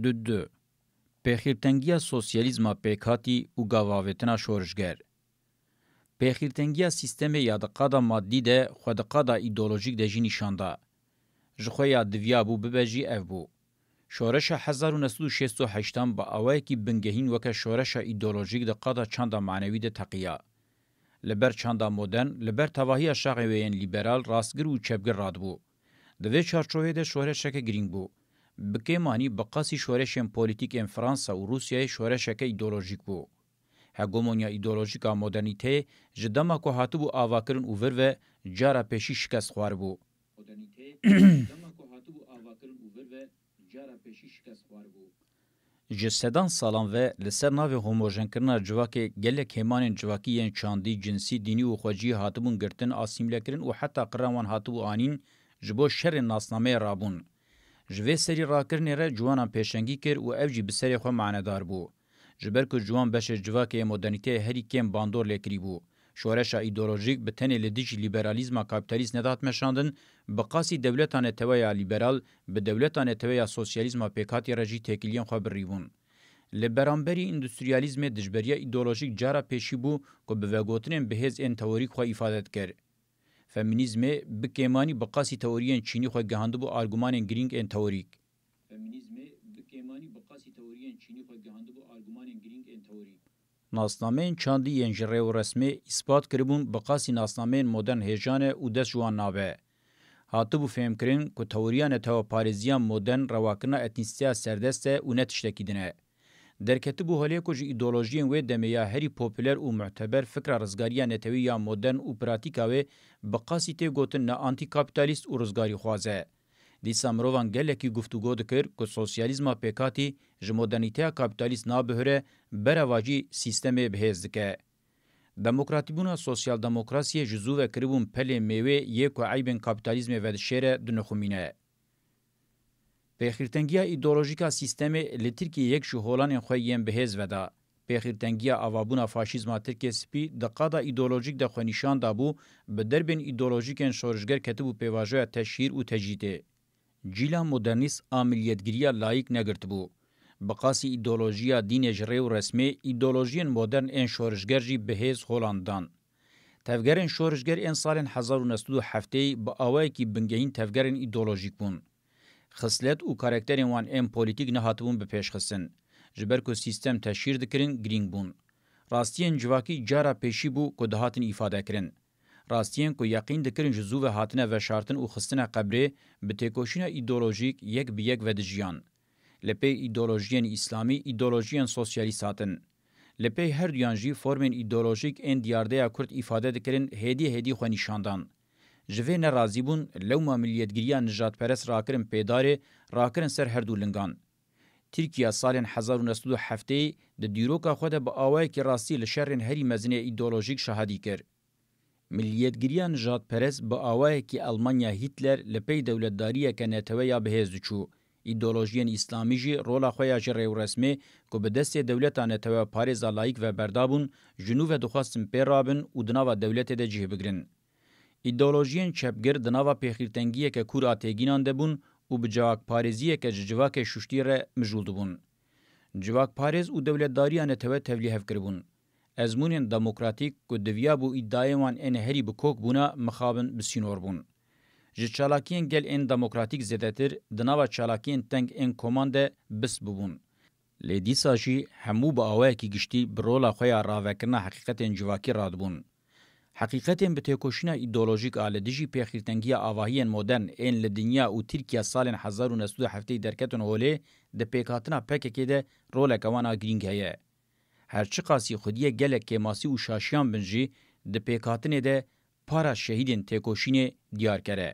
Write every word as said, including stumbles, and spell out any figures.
Du du. Pêxîrtengiya sosyalîzma pêkhatî û gavavêtina şorişger. Pêxîrtengiya sîstemê ya di qada madî de xwe di qada îdeolojîk de jî nîşan da. Ji xwe ya diviyabû bibe jî ev bû. Şoreşa hezar û neh sed û şêst û heştan bi awayekî bingehîn weke şoreşa îdeolojîk di qada çanda manewî de teqiya. Li ber çanda modern, li ber tevahiya şaxên wê yên lîberal, rastgir û çepgir radibû. Di vê çarçoveyê de şoreşeke girîng bû. Bi kêmanî bi qasî şoreşên polîtîk ên Fransa û Rûsyayê şoreşeke îdeolojîk bû. Hegemonya îdeolojîk a modernîteyê ji dema ku hatibû avakirin û vir ve cara pêşî şikest xwaribû. Modernîteyê ji dema ku hatibû avakirin û vir ve cara pêşî şikest xwaribû. Ji sedan salan ve li ser navê homojenkirina civakê gelek hêmanên civakî yên çandî, cinsî, dînî û xweciyî hatibûn girtin, asîmlekirin û heta qira wan hatibû anîn, ji bo şerên nasnameyê rabûn. Ji vê serî rakirinê re ciwanan pêşengî kir û ev jî bi serê xwe manedar bû. Ji ber ku ciwan beşê civakê yê modernîteyê herî kêm bandor lê kirîbû. Şoreşa îdeolojîk bi tenê li dijî lîberalîzma kapîtalîst nedihat meşandin, bi qasî dewleta netewe ya lîberal, bi dewleta netewe ya sosyalîzma pêkhatî re jî têkiliyên xwe birîbûn. Li beramberî îndustriyalîzmê dijberiya îdeolojîk cara pêşî bû ku bi vegotinên bihêz ên teorîk xwe îfade dikir. Femînîzmê bi kêmanî bi qasî teoriyên çînî xwe gihandibû argumanên girîng ên teorîk. Femînîzmê bi kêmanî bi qasî teoriyên çînî xwe gihandibû argumanên girîng ên teorîk. Nasnameyên çandî yên ji rê û resmê îspat kiribûn bi qasî nasnameyên modern hêja ne û dest ji wan nabe. Hatibû fêhmkirin ku teoriya neteweparêziya modern rewakirina etnîsteya serdest e û ne tiştekî din e. Derketibû holê ku ji îdeolojiyên wê demê ya herî populer û muteber fikra rizgariya netewî ya modern û pratîka wê bi qasî tê gotin ne antîkapîtalîst û rizgarîxwaz e. Dîsa mirovan gelekî guftûgo dikir ku sosyalîzma pêkhatî ji modernîteya kapîtalîst nabihure, berevajî sîstemê bihêz dike. Demokratîbûna sosyaldemokrasiyê ji zû ve kiribûn pelê mêwê yê ku eybên kapîtalîzmê vedişêre dinixumîne. Pêxîrtengiya îdeolojîk a sîstemê li Tirkiyê yek ji holanên xwe yên bihêz veda. Pêxîrtengiya avabûna faşîzma Tirkê Spî di qada îdeolojîk de xwe nîşan dabû, bi derbên îdeolojîkên şorişger ketibû pêvajoya teşhîr û tecrîdê. Cîla modernîst a miliyetgiriya layîk negirtibû. Bi qasî îdeolojiya dînê ji rê û resmê, îdeolojiyên modern ên şorişger jî bihêz holan dan. Tevgerên şorişger ên salên hezar û neh sed û heftê bi awayekî bingehîn tevgerên îdeolojîk bûn. Xislet û karakterên wan ên polîtîk nehatibûn bipêşxistin. Ji ber ku sîstem teşhîr dikirin, girîng bûn. Rastiyên civakî cara pêşî bû ku dihatin îfadekirin. Rastiyên ku yeqîn dikirin ji zû ve hatine veşartin û xistine qebrê, bi têkoşîna îdeolojîk yek bi yek vedijiyan. Li pey îdeolojiyên îslamî, îdeolojiyên sosyalîst hatin. Li pey herduyan jî formên îdeolojîk ên diyardeya Kurd îfade dikirin hêdî hêdî xwe nîşan dan. Ji vê nerazîbûn, lewma miliyetgiriya nijadperest rakirin pêdarê, rakirin ser herdu lingan. Tirkiya salên hezar û neh sed û heftê di dîroka xwe de bi awayekî rastî li şerên herî mezin ê îdeolojîk şahidî kir. Miliyetgiriya nijadperest bi awayekî Elmanya Hîtler li pey dewletdariyeke netewe ya bihêz diçû. Îdeolojiyên îslamî jî rola xwe ya ji rêwresmê ku bi destê dewleta neteweparêza layîk ve berdabûn, ji nû ve dixwestin pê rabin û di nava dewletê de cih bigrin. Îdeolojiyên çepgir di nava pêxîrtengiyeke kûr a têgînan de bûn û bi civakparêziyeke ji civakê şuştî re mijûl dibûn. Civakparêz û dewletdariya netewe tevlîhev kiribûn. Ezmûnên demokratîk ku diviyabû îdayên wan ên herî bi kok bûna mixabin bi sînor bûn. Ji çalakiyên gel ên demokratîk zêdetir di nava çalakiyên teng ên koman de bist bûbûn. Lê dîsa jî hemû bi awayekî giştî bi rola xwe ya ravekirina heqîqetên civakî radibûn. Heqîqetên bi têkoşîna îdeolojîk a li dijî pêxîrtengiya avahiyên modern ên li dinya û Tirkiya salên hezar û neh sed û heftê derketin holê, di pêkhatina P K K de roleke wan a girîng heye. Her çiqasî xwediyê gelek kêmasî û şaşiyan bin jî, di pêkhatinê de para şehîdên têkoşînê diyarker e.